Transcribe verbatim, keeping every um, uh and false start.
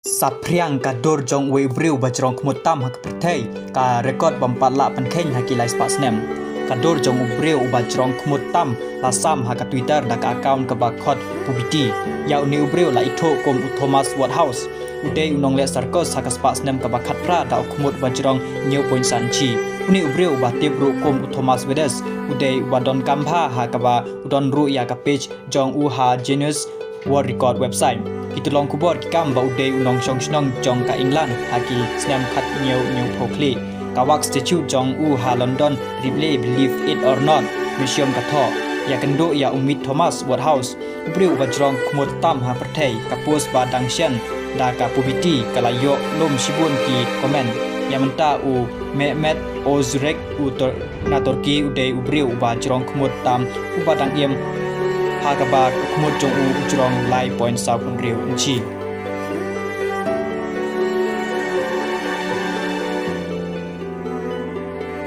Saphriang ka dur jong uwei u briew uba jrong khmut tam ha ka pyrthei, ka record bym pat lah pynkheiñ ha ki lai spah snem. Ka dur jong u briew uba jrong khmut tam la sam ha ka Twitter da ka account kaba khot Pubiti. Ïa une u briew la ithuh kum u Thomas Waterhouse. U dei u nongleh circus ha ka spah snem kaba khatphra da u khmut uba jrong hynñiew point san inchi. Une u briew uba tip ruh kum u Thomas Wedes, u dei uba donkam bha ha kaba u don ruh ïa ka page jong u ha Guinness World Record website. Ki tyllong khubor ki kam ba u dei u nongshong shnong jong ka England ha ki snem khathynñiew hynñiewphew khlieh. Ka wax statue jong u ha London Ripley, Believe It or Not Museum ka thoh ïakynduh ïa u mut Thomas Waterhouse, u briew uba jrong khmut tam ha pyrthei. Ka post ba dang shen da ka Pubiti ka la ïoh lum shibun ki comment. Ïa mynta u Mehmet Ozurek u Tur-, na Turkey u dei u briew uba jrong khmut tam uba dang im, ha kaba u khmut jong u u jrong lai point saw hynriew inchi.